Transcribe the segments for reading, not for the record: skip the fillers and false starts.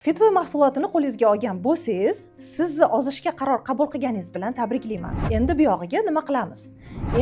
Fitvoy mahsulotini qo'lingizga olgan bo'lsangiz, sizni ozishga qaror qabul qilganingiz bilan tabriklayman. Endi bu yog'iga nima qilamiz?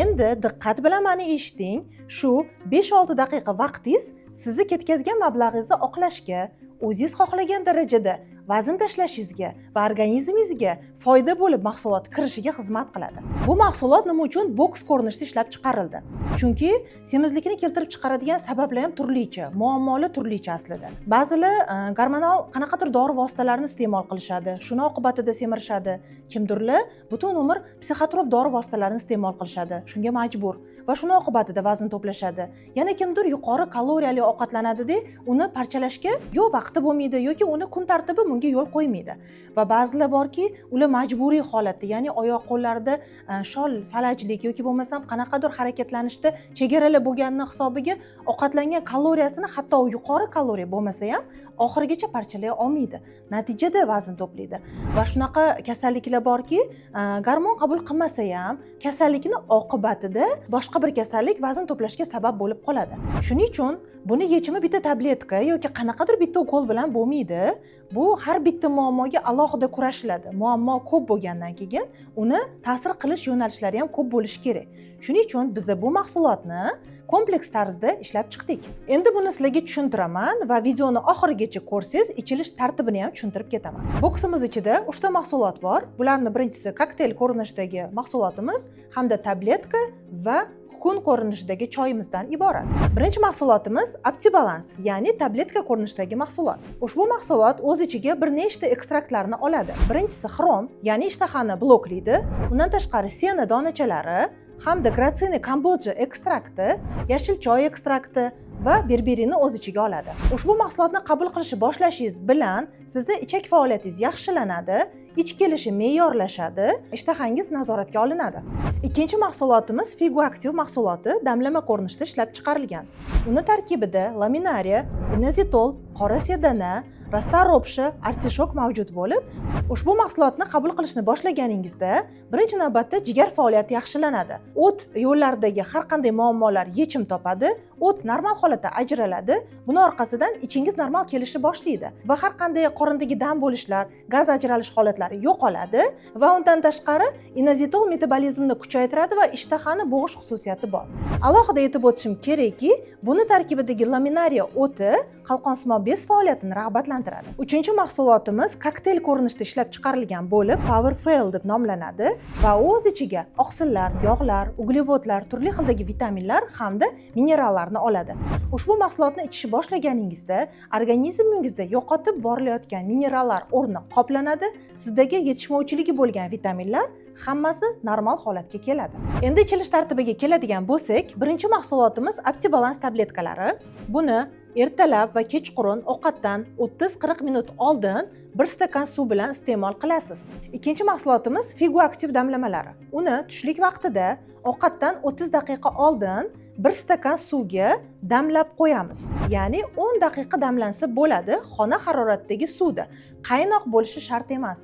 Endi diqqat bilan mani eshiting. Shu 5-6 daqiqa vaqtingiz sizni ketkazgan mablag'ingizni oqlashga, o'zingiz xohlagan darajada vazn tashlashingizga va organizmingizga foyda bo'lib mahsulot kirishiga xizmat qiladi. Bu mahsulot nima uchun boks ko'rinishida ishlab chiqarildi? Chunki semizlikni keltirib chiqaradigan sabablar ham turlicha, muammolar turlicha aslida. Ba'zilar gormonal qanaqadir dori vositalarini iste'mol qilishadi, shuni oqibatida semirishadi. Kimdirlar butun umr psixotrop dori vositalarini iste'mol qilishadi, shunga majbur va shuni oqibatida vazn to'plashadi. Yana kimdir yuqori kaloriyali ovqatlanadida, uni parchalashga yo vaqti bo'lmaydi yoki uni kun tartibi bunga yo'l qo'ymaydi. Va ba'zilar borki, ular majburiy holatda, ya'ni oyoq qo'llarida shol falajlik yoki bo'lmasam qanaqadir harakatlanishda chegaralar bo'lganini hisobiga ovqatlangan kaloriyasini, hatto yuqori kaloriya bo'lmasa ham, oxirigacha parchalay olmaydi. Natijada vazn to'playdi. Va shunaqa kasalliklar borki, gormon qabul qilmasa ham, kasallikni oqibatida boshqa bir kasallik vazn to'plashga sabab bo'lib qoladi. Shuning uchun buni yechimi bitta tabletka yoki qanaqadir bitta ukol bilan bo'lmaydi. Bu har bitta muammoga alohida kurashiladi. Muammo ko'p bo'lgandan keyin uni ta'sir qilish yo'nalishlari ham ko'p bo'lishi kerak. Shuning uchun biz bu mahsulotni kompleks tarzda ishlab chiqdik. Endi buni sizlarga tushuntiraman va videoni oxirigacha ko'rsangiz, ichilish tartibini ham tushuntirib ketaman. Boksimiz ichida uchta mahsulot bor. Bularni birinchisi kokteyl ko'rinishidagi mahsulotimiz hamda tabletka va kukun ko'rinishidagi choyimizdan iborat. Birinchi mahsulotimiz Optibalans, ya'ni tabletka ko'rinishidagi mahsulot. Ushbu mahsulot o'z ichiga bir nechta ekstraktlarni oladi. Birinchisi xrom, ya'ni ishtahani bloklaydi. Undan tashqari sena donachalari hamda garsinia kamboja ekstrakti, yashil choy ekstrakti va berberini o'z ichiga oladi. Ushbu mahsulotni qabul qilishni boshlashingiz bilan sizni ichak faoliyatingiz yaxshilanadi, ich kelishi me'yorlashadi, ishtahangiz nazoratga olinadi. Ikkinchi mahsulotimiz Figo Aktiv mahsuloti damlama ko'rinishida ishlab chiqarilgan. Uni tarkibida laminariya, inozitol, qora sedana, расторопша, artishok mavjud bo'lib, ushbu mahsulotni qabul qilishni boshlaganingizda birinchi navbatda jigar faoliyati yaxshilanadi. O't yo'llaridagi har qanday muammolar yechim topadi, o't normal holatda ajraladi. Buni orqasidan ichingiz normal kelishni boshlaydi va har qanday qorindagi dam bo'lishlar, gaz ajralish holatlari yo'qoladi va undan tashqari inozitol metabolizmni kuchaytiradi va ishtahani bo'g'ish xususiyati bor. Alohida aytib o'tishim kerakki, buni tarkibidagi laminariya o'ti qalqonsimon bez faoliyatini rag'batlantiradi. Uchinchi mahsulotimiz kokteyl ko'rinishida ishlab chiqarilgan bo'lib, Power Fuel deb nomlanadi va o'z ichiga oqsillar, yog'lar, uglevodlar, turli xildagi vitaminlar hamda minerallarni oladi. Ushbu mahsulotni ichishni boshlaganingizda organizmingizda yo'qotib borilayotgan minerallar o'rni qoplanadi, sizdagi yetishmovchiligi bo'lgan vitaminlar hammasi normal holatga keladi. Endi ichilish tartibiga keladigan bo'lsak, birinchi mahsulotimiz Optibalans tabletkalari. Buni ertalab va kechqurun ovqatdan 30-40 minut oldin bir stakan suv bilan iste'mol qilasiz. Ikkinchi mahsulotimiz Figo Aktiv damlamalari. Uni tushlik vaqtida ovqatdan 30 daqiqa oldin bir stakan suvga damlab qo'yamiz. Ya'ni 10 daqiqa damlansa bo'ladi xona haroratidagi suvda. Qaynoq bo'lishi shart emas.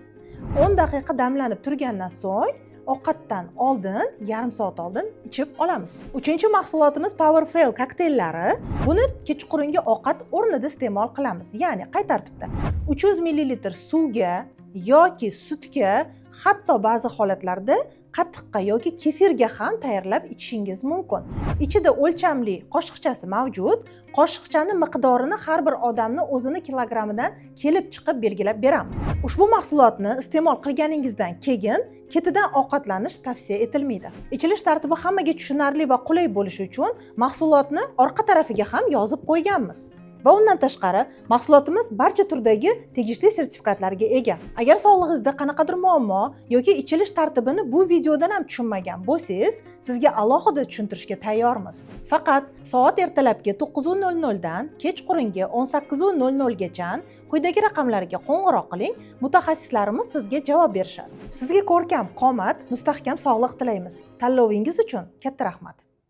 10 daqiqa damlanib turgandan so'ng ovqatdan oldin, yarim soat oldin ichib olamiz. Uchinchi mahsulotimiz Power Fuel kokteyllari. Buni kechqurungi ovqat o'rnida iste'mol qilamiz. Ya'ni qay tartibda? 300 ml suvga yoki sutga, hatto ba'zi holatlarda qatiqqa yoki kefirga ham tayyorlab ichishingiz mumkin. Ichida o'lchamli qoshiqchasi mavjud. Qoshiqchani miqdorini har bir odamni o'zini kilogrammidan kelib chiqib belgilab beramiz. Ushbu mahsulotni iste'mol qilganingizdan keyin ketidan ovqatlanish tavsiya etilmaydi. Ichilish tartibi hammaga tushunarli va qulay bo'lishi uchun mahsulotni orqa tarafiga ham yozib qo'yganmiz. Va undan tashqari mahsulotimiz barcha turdagi tegishli sertifikatlarga ega. Agar sog'lig'ingizda qanaqadir muammo yoki ichilish tartibini bu videodan ham tushunmagan bo'lsangiz, sizga alohida tushuntirishga tayyormiz. Faqat soat ertalabki 9:00 dan kechqurungi 18:00 gacha quyidagi raqamlarga qo'ng'iroq qiling, mutaxassislarimiz sizga javob berishadi. Sizga ko'rkam qomat, mustahkam sog'liq tilaymiz. Tanlovingiz uchun katta rahmat.